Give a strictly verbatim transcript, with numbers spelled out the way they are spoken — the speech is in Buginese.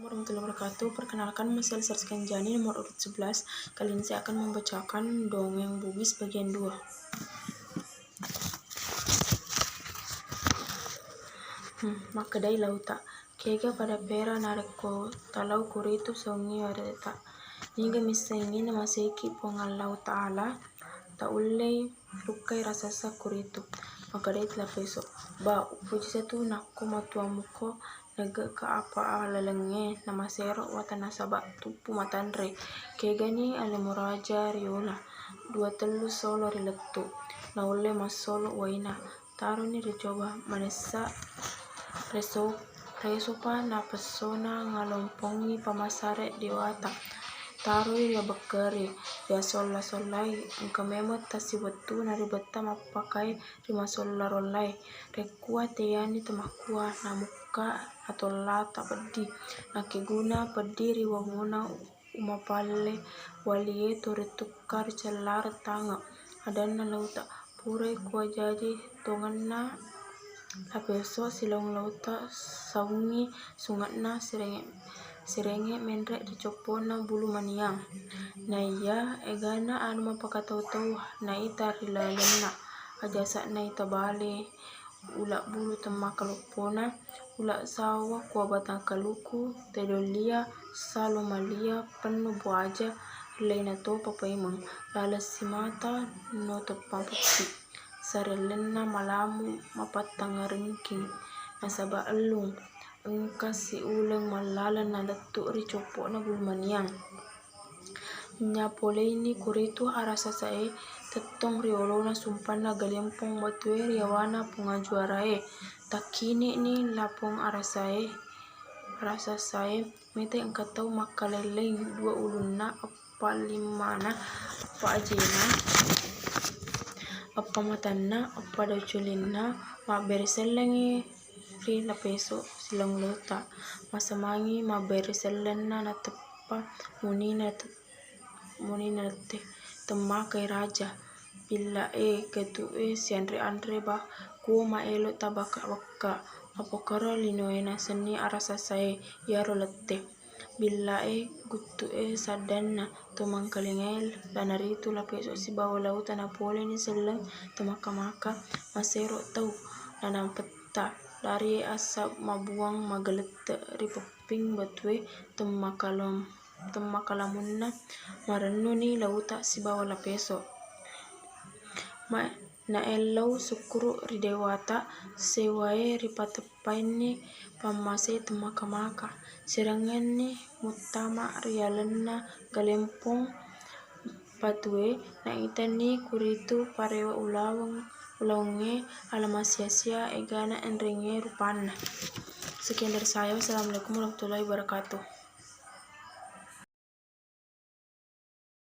Warahmatullahi wabarakatuh. Perkenalkan, nama saya Lisa Rizky Anjani, nomor urut sebelas. Kali ini saya akan membacakan dongeng Bugis bagian dua. Hmm, makkedai Lauta, "Kega pada pera narekko talau kuritu saungngi wareta. Niga missengngi namaseki Puang Allahu Ta'ala, taullei rukkai raksasa kuritu." Makkedai Lapeso, "Ba, upuji satu nakko matuammuko, negge'ka apa alalengnge namasero wata nasaba tuppu matanre. Kegani ale muraja riola dua tellu solo ri lettu, naulle massolo waina. Taroni ricoba manessa reso, resopa napessona ngalompongi pamasare dewata. Taroi riabekkeri, riasolla-sollai, engka memeng tasiwettu naribetta mappakai ri masolla rollae. Rekkua teyani temakkua, namukka atollata peddi, nakkeguna peddi ri wongona umapalle walie turi tukka ri cellareng tange." Adanna Lauta, "Purai kuajaji tongenna Lapeso silaong Lauta saungngi sunge'na sirenge, sirenge menre ri coppo'na Bulu Maniang. Naiya egana anu mappakatau-tau naita ri lalenna, aja sa naita bale, ula bulu temmakaloppona, ula sawa kua batang kaluku, tedolia, salo malia, pennu buaja, laina topa paimeng, laleng simata no teppa petti, sarellenna malamu mapattangngerengking, nasaba ellung engka siuleng mallaleng nalettu ri coppo'na Bulu Maniang. Nyapoleini kuritu arasasae tettong ri olona sumpanna Galempong Batue ri yawana Puang Ajuarae. Takkini'ni lapong arasae, arasasae, mete engka tau makkalelleng dua ulunna, eppa limmana, eppa ajena, eppa matanna, eppa dauculinna, mabbere sellengngi ri Lapeso silaong Lauta. Masemangi mabbere sellenna nateppa munina te-, munina tette, temmakai raja. Billae, gatu'e, sianre-anre ba, kuo maelo tabakka-bakka, apokaro linoe nasenni arasasae iyaro lette. Billae, guttu'e, saddanna to mangkalingae lanaritu Lapeso sibawa Lauta. Napoleni selleng temaka-maka, masero tau nanampetta, larie assa mabuang magelette ri pepping batue temmakalom-, temmakalamunna. Marennuni Lauta sibawa Lapeso. Ma-, naellau sukkuru ri dewata, sewae ripateppainni pammase temaka-maka. Sirengngenni muttama ri alenna Galempong Batue, naitani kuritu parewa ulaweng, ulawengnge ala masia-sia egana enrengnge rupanna. Sekian dari saya. Wassalamualaikum warahmatullahi wabarakatuh.